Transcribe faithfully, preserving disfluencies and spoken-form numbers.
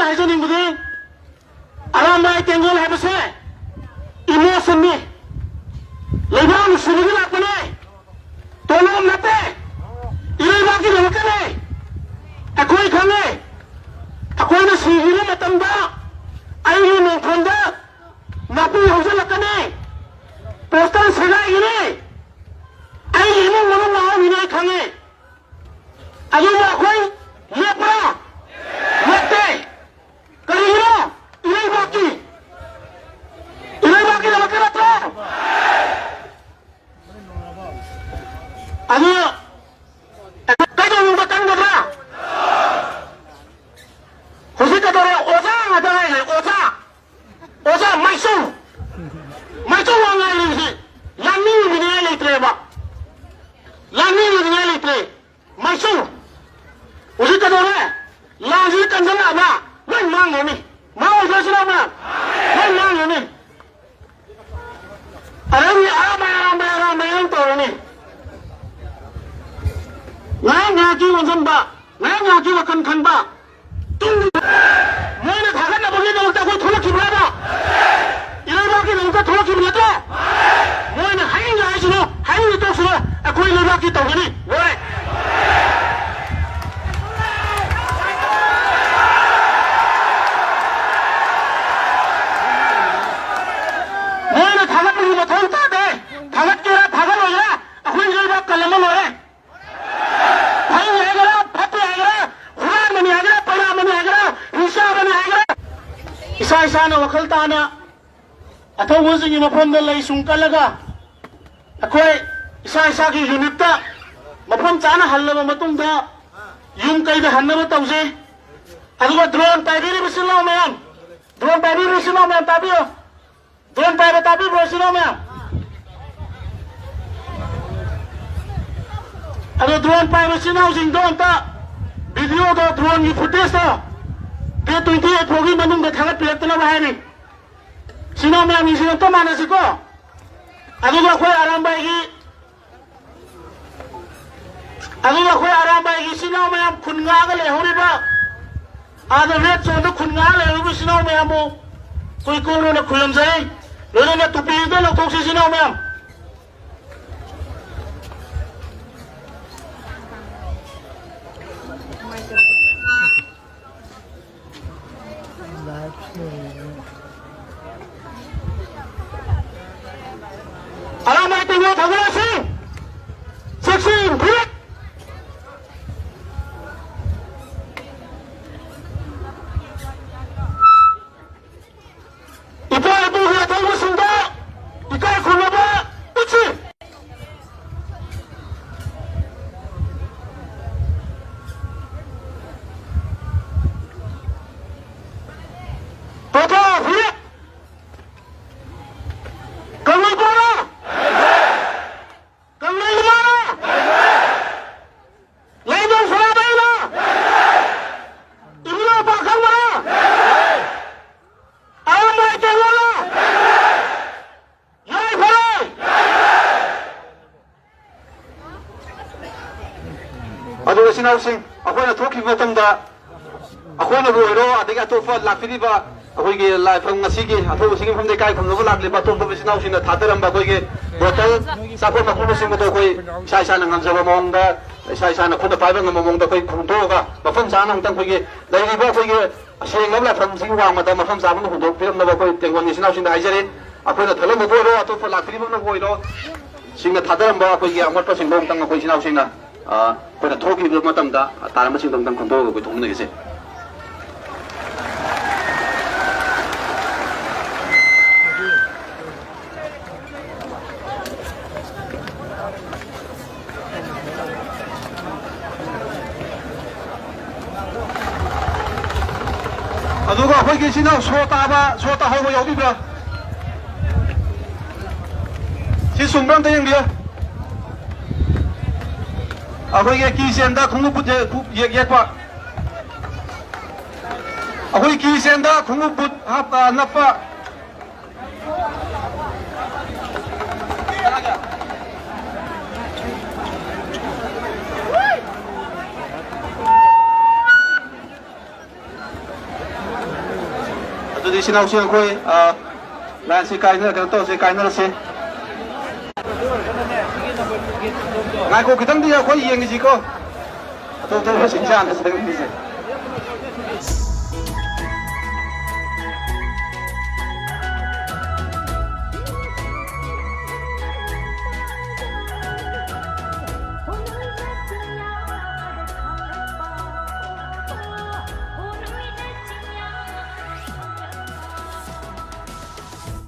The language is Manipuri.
ꯍꯥꯏꯖꯅꯤꯡꯕꯗꯤ, ꯑꯔꯥꯝꯕꯥꯏ ꯇꯦꯡꯒꯣꯜ ꯍꯥꯏꯕꯁꯦ emotionꯅꯤ, ꯂꯩꯕꯥꯛ ꯅꯨꯡꯁꯤꯕꯒꯤ ꯂꯥꯛꯄꯅꯦ, ꯇꯣꯂꯣꯞ ꯅꯠꯇꯦ, ꯏꯔꯩꯕꯥꯛꯀꯤꯗꯃꯛꯇꯅꯦ꯫ ꯑꯩꯈꯣꯏ ꯈꯪꯉꯦ, ꯑꯩꯈꯣꯏꯅ ꯁꯤꯈꯤꯕ ꯃꯇꯝꯗ ꯑꯩꯒꯤ ꯃꯤꯡꯊꯣꯟꯗ ꯅꯥꯄꯤ ꯍꯧꯖꯤꯜꯂꯛꯀꯅꯤ, poster ꯁꯦꯒꯥꯏꯒꯅꯤ, ꯑꯩꯒꯤ ꯏꯃꯨꯡ ꯃꯅꯨꯡ ꯉꯥꯎꯔꯝꯃꯤꯅ ꯑꯩ ꯈꯪꯉꯦ꯫ ꯑꯗꯨꯕꯨ ꯑꯩꯈꯣꯏ ꯂꯦꯞꯄ꯭ꯔꯥ? ꯂꯦꯞꯇꯦ꯫ ꯀꯔꯤꯒꯤꯅꯣ? ꯏꯔꯩꯕꯥꯛꯀꯤ, ꯏꯔꯩꯕꯥꯛꯀꯤꯗꯃꯛꯇ ꯅꯠꯇ꯭ꯔꯣ? ꯑꯗꯨ ꯀꯩꯗꯧꯅꯨꯡꯗ ꯀꯟꯒꯗ꯭ꯔꯥ? ꯍꯧꯖꯤꯛ ꯀꯩꯗꯧꯔꯦ? ꯑꯣꯖꯥ ꯉꯥꯛꯇ ꯉꯥꯏꯈ꯭ꯔꯦ, ꯑꯣꯖꯥ꯫ ꯑꯣꯖꯥ ꯃꯥꯏꯁꯨ, ꯃꯥꯏꯁꯨ ꯋꯥ ꯉꯥꯡꯂꯤꯕꯁꯤ ꯂꯥꯟꯃꯤ ꯑꯣꯏꯅꯤꯡꯉꯥꯏ ꯂꯩꯇ꯭ꯔꯦꯕ, ꯂꯥꯟꯃꯤ ꯑꯣꯏꯅꯤꯡꯉꯥꯏ ꯂꯩꯇ꯭ꯔꯦ꯫ ꯃꯥꯏꯁꯨ ꯍꯧꯖꯤꯛ ꯀꯩꯗꯧꯔꯦ? ꯂꯥꯟꯁꯤ ꯀꯟꯖꯜꯂꯛꯑꯕ ꯂꯣꯏ ꯃꯥꯡꯒꯅꯤ꯫ ꯃꯥꯡꯉꯣꯏꯗ꯭ꯔꯣ ꯁꯤꯅ ꯃꯌꯥꯝ? ꯂꯣꯏ ꯃꯥꯡꯒꯅꯤ꯫ ꯑꯗꯩꯗꯤ ꯑꯔꯥꯝꯕꯥꯏ, ꯑꯔꯥꯝꯕꯥꯏ, ꯑꯔꯥꯝꯕꯥꯏ ꯑꯗꯨꯝ ꯇꯧꯔꯅꯤ꯫ ꯉꯥꯏꯍꯥꯛ ꯉꯥꯏꯍꯥꯛꯀꯤ ꯑꯣꯟꯁꯤꯟꯕ, ꯉꯥꯏꯍꯥꯛ ꯉꯥꯏꯍꯥꯛꯀꯤ ꯋꯥꯈꯜ ꯈꯟꯕ, ꯇꯨꯡꯒꯤ ꯃꯣꯏꯅ ꯊꯥꯒꯠꯅꯕꯒꯤꯗꯃꯛꯇ ꯑꯩꯈꯣꯏ ꯊꯣꯛꯂꯛꯈꯤꯕ꯭ꯔꯥꯕ? ꯏꯔꯩꯕꯥꯛꯀꯤꯗꯃꯛꯇ ꯊꯣꯛꯂꯛꯈꯤꯕ ꯅꯠꯇ꯭ꯔꯣ? ꯃꯣꯏꯅ ꯍꯥꯏꯅꯤꯡꯕ ꯍꯥꯏꯁꯤꯅꯣ, ꯍꯥꯏꯅꯤꯡꯕ ꯇꯣꯛꯁꯤꯅꯣ, ꯑꯩꯈꯣꯏ ꯂꯩꯕꯥꯛꯀꯤ ꯇꯧꯒꯅꯤ꯫ ꯂꯣꯏꯔꯦ꯫ ꯃꯣꯏꯅ ꯊꯥꯒꯠꯄꯒꯤ ꯃꯊꯧ ꯇꯥꯗꯦ꯫ ꯊꯥꯒꯠꯀꯦꯔꯥ ꯊꯥꯒꯠꯂꯣꯏꯒꯦꯔꯥ ꯑꯩꯈꯣꯏ ꯂꯩꯕꯥꯛ ꯀꯜꯂꯝꯃ ꯂꯣꯏꯔꯦ꯫ ꯐꯩ ꯍꯥꯏꯒꯦꯔꯥ, ꯐꯠꯇꯦ ꯍꯥꯏꯒꯦꯔꯥ, ꯍꯨꯔꯥꯟꯕꯅꯤ ꯍꯥꯏꯒꯦꯔꯥ, ꯄꯩꯔꯥꯃꯅꯤ ꯍꯥꯏꯒꯦꯔꯥ, ꯍꯤꯡꯆꯥꯕꯅꯤ ꯍꯥꯏꯒꯦꯔꯥ, ꯏꯁꯥ ꯏꯁꯥꯅ ꯋꯥꯈꯜ ꯇꯥꯅ ꯑꯊꯧꯕꯁꯤꯡꯒꯤ ꯃꯐꯝꯗ ꯂꯩ ꯁꯨꯡ ꯀꯠꯂꯒ ꯑꯩꯈꯣꯏ ꯏꯁꯥ ꯏꯁꯥꯒꯤ unitꯇ ꯃꯐꯝ ꯆꯥꯅ ꯍꯜꯂꯕ ꯃꯇꯨꯡꯗ ꯌꯨꯝ ꯀꯩꯗ ꯍꯟꯅꯕ ꯇꯧꯖꯩ꯫ ꯑꯗꯨꯒ drone ꯄꯥꯏꯕꯤꯔꯤꯕ ꯏꯆꯤꯜ ꯏꯅꯥꯎ ꯃꯌꯥꯝ, drone ꯄꯥꯏꯕꯤꯔꯤꯕ ꯏꯆꯤꯜ ꯏꯅꯥꯎ ꯃꯌꯥꯝ ꯇꯥꯕꯤꯌꯨ꯫ Drone ꯄꯥꯏꯕ ꯇꯥꯕꯤꯕ꯭ꯔꯣ, ꯏꯆꯤꯜ ꯏꯅꯥꯎ ꯃꯌꯥꯝ? ꯑꯗꯣ drone ꯄꯥꯏꯕ ꯏꯆꯤꯜ ꯏꯅꯥꯎꯁꯤꯡꯗꯣ ꯑꯝꯇ videoꯗꯣ, droneꯒꯤ footageꯇꯣ date twenty eight ꯐꯥꯎꯒꯤ ꯃꯅꯨꯡꯗ ꯊꯥꯒꯠꯄꯤꯔꯛꯇꯅꯕ ꯍꯥꯏꯔꯤ꯫ ꯏꯆꯤꯜ ꯏꯅꯥꯎ ꯃꯌꯥꯝ ꯌꯦꯡꯁꯤꯟ ꯑꯝꯇ ꯃꯥꯟꯅꯁꯤꯀꯣ꯫ ꯑꯗꯨꯒ ꯑꯩꯈꯣꯏ ꯑꯔꯥꯝꯕꯥꯏꯒꯤ, ꯑꯗꯨꯒ ꯑꯩꯈꯣꯏ ꯑꯔꯥꯝꯕꯥꯏꯒꯤ ꯏꯆꯤꯜ ꯏꯅꯥꯎ ꯃꯌꯥꯝ ꯈꯨꯟ ꯉꯥꯛꯑꯒ ꯂꯩꯍꯧꯔꯤꯕ ꯑꯥꯗ red zone ꯗ ꯈꯨꯟ ꯉꯥꯛ ꯂꯩꯔꯨꯕ ꯏꯆꯤꯟ ꯏꯅꯥꯎ ꯃꯌꯥꯝꯕꯨ ꯑꯩꯈꯣꯏ ꯀꯣꯡꯂꯣꯟꯅ ꯈꯨꯔꯨꯝꯖꯔꯤ꯫ ꯂꯣꯏꯅꯅ ꯇꯨꯄꯤꯗ ꯂꯧꯊꯣꯛꯁꯤ ꯏꯆꯤꯟ ꯏꯅꯥꯎ ꯃꯌꯥꯝ꯫ ꯑꯔꯥꯝꯕꯥꯏ ꯇꯦꯡꯉꯣꯜ ꯊꯧꯒꯠꯂꯁꯤ꯫ Sixteen feet. ꯏꯄꯥ ꯏꯄꯨꯒꯤ ꯑꯊꯧꯕꯁꯤꯡꯗ ꯏꯀꯥꯏ ꯈꯨꯝꯅꯕ ꯎꯠꯁꯤ꯫ ꯄꯣꯊꯥ ꯐꯤꯔꯦꯞ꯫ ꯀꯪꯂꯩꯄꯥꯛꯅ ꯀꯪꯂꯩ ꯏꯃꯥꯅ! ꯂꯥꯏꯕꯝ ꯁꯣꯔꯥꯕꯥꯏꯅ! ꯏꯕꯨꯙꯧ ꯄꯥꯈꯪꯕꯅ! ꯑꯔꯥꯝꯕꯥꯏ ꯇꯦꯡꯉꯣꯜꯅ! ꯌꯥꯏꯐꯔꯦ! ꯑꯗꯨꯒ ꯏꯆꯤꯟ ꯏꯅꯥꯎꯁꯤꯡ, ꯑꯩꯈꯣꯏꯅ ꯊꯣꯛꯈꯤꯕ ꯃꯇꯝꯗ ꯑꯩꯈꯣꯏꯅꯕꯨ ꯑꯣꯏꯔꯣ, ꯑꯗꯒꯤ ꯑꯇꯣꯞꯄ ꯂꯥꯛꯄꯤꯔꯤꯕ ꯑꯩꯈꯣꯏꯒꯤ ꯂꯥꯏꯐꯝ, ꯉꯁꯤꯒꯤ ꯑꯊꯧꯕꯁꯤꯡꯒꯤ ꯃꯐꯝꯗ ꯏꯀꯥꯏ ꯈꯨꯝꯅꯕ ꯂꯥꯛꯂꯤꯕ ꯑꯇꯣꯞꯄ ꯏꯆꯤꯟ ꯏꯅꯥꯎꯁꯤꯡꯅ ꯊꯥꯗꯔꯝꯕ ꯑꯩꯈꯣꯏꯒꯤ ꯕꯣꯇꯜ, ꯆꯥꯄꯣꯠ ꯃꯈꯨꯝꯅꯆꯤꯡꯕꯗꯣ ꯑꯩꯈꯣꯏ ꯏꯁꯥ ꯏꯁꯥꯅ ꯉꯝꯖꯕ ꯃꯑꯣꯡꯗ, ꯏꯁꯥ ꯏꯁꯥꯅ ꯈꯨꯠꯅ ꯄꯥꯏꯕ ꯉꯝꯕ ꯃꯑꯣꯡꯗ ꯑꯩꯈꯣꯏ ꯈꯨꯟꯗꯣꯛꯑꯒ ꯃꯐꯝ ꯆꯥꯅ ꯑꯃꯨꯛꯇꯪ ꯑꯩꯈꯣꯏꯒꯤ ꯂꯩꯔꯤꯕ ꯑꯩꯈꯣꯏꯒꯤ ꯑꯁꯦꯡꯂꯕ ꯂꯥꯏꯐꯝꯁꯤꯒꯤ ꯋꯥꯡꯃꯗ ꯃꯐꯝ ꯆꯥꯕ ꯑꯃ ꯍꯨꯟꯗꯣꯛꯄꯤꯔꯝꯅꯕ ꯑꯩꯈꯣꯏ ꯇꯦꯡꯒꯣꯜꯒꯤ ꯏꯆꯤꯟ ꯏꯅꯥꯎꯁꯤꯡꯗ ꯍꯥꯏꯖꯔꯤ꯫ ꯑꯩꯈꯣꯏꯅ ꯊꯜꯂꯝꯕꯕꯨ ꯑꯣꯏꯔꯣ, ꯑꯇꯣꯞꯄ ꯂꯥꯛꯄꯤꯔꯤꯕꯅꯕꯨ ꯑꯣꯏꯔꯣ, ꯁꯤꯡꯅ ꯊꯥꯗꯔꯝꯕ ꯑꯩꯈꯣꯏꯒꯤ ꯑꯃꯣꯠꯄꯁꯤꯡꯗꯣ ꯑꯃꯨꯛꯇꯪ ꯑꯩꯈꯣꯏ ꯏꯆꯤꯟ ꯏꯅꯥꯎꯁꯤꯡꯅ, ꯑ, ꯑꯩꯈꯣꯏꯅ ꯊꯣꯛꯈꯤꯕ ꯃꯇꯝꯗ ꯇꯥꯔꯝꯕꯁꯤꯡꯗꯣ ꯑꯃꯨꯛꯇꯪ ꯈꯟꯗꯣꯛꯑꯒ ꯑꯩꯈꯣꯏ ꯊꯣꯛꯃꯤꯟꯅꯈꯤꯁꯦ꯫ ꯑꯗꯨꯒ ꯑꯩꯈꯣꯏꯒꯤ ꯏꯆꯤꯟ ꯏꯅꯥꯎ ꯁꯣ ꯇꯥꯕ, ꯁꯣ ꯇꯥꯍꯧꯕ ꯌꯥꯎꯕꯤꯕ꯭ꯔꯥ? ꯁꯤ ꯆꯨꯝꯕ꯭ꯔꯥ ꯑꯝꯇ ꯌꯦꯡꯕꯤꯌꯨ꯫ ꯑꯩꯈꯣꯏꯒꯤ ꯀꯤ ꯆꯦꯟꯗ ꯈꯣꯡꯎꯞ ꯕꯨꯠ ꯌꯦ-, ꯌꯦꯛ-, ꯌꯦꯛꯄ꯫ ꯑꯩꯈꯣꯏ ꯀꯤ ꯆꯦꯟꯗ ꯈꯣꯡꯎꯞ ꯕꯨꯠ ꯍꯥꯞꯄ, ꯅꯞꯄ꯫ ꯏꯆꯤꯟ ꯏꯅꯥꯎꯁꯤꯡ ꯑꯩꯈꯣꯏ, ꯑ, ꯂꯥꯏꯟꯁꯤ ꯀꯥꯏꯅ-, ꯀꯩꯅꯣ ꯇꯧꯁꯦ, ꯀꯥꯏꯅꯔꯁꯦ꯫ ꯉꯥꯏꯈꯣ, ꯈꯤꯇꯪꯗꯤ ꯑꯩꯈꯣꯏ ꯌꯦꯡꯉꯤꯁꯤꯀꯣ꯫ ꯑꯇꯣꯞ ꯑꯇꯣꯞꯄ ꯁꯤꯟ ꯆꯥꯡꯗ ꯆꯪꯉꯤꯁꯦ꯫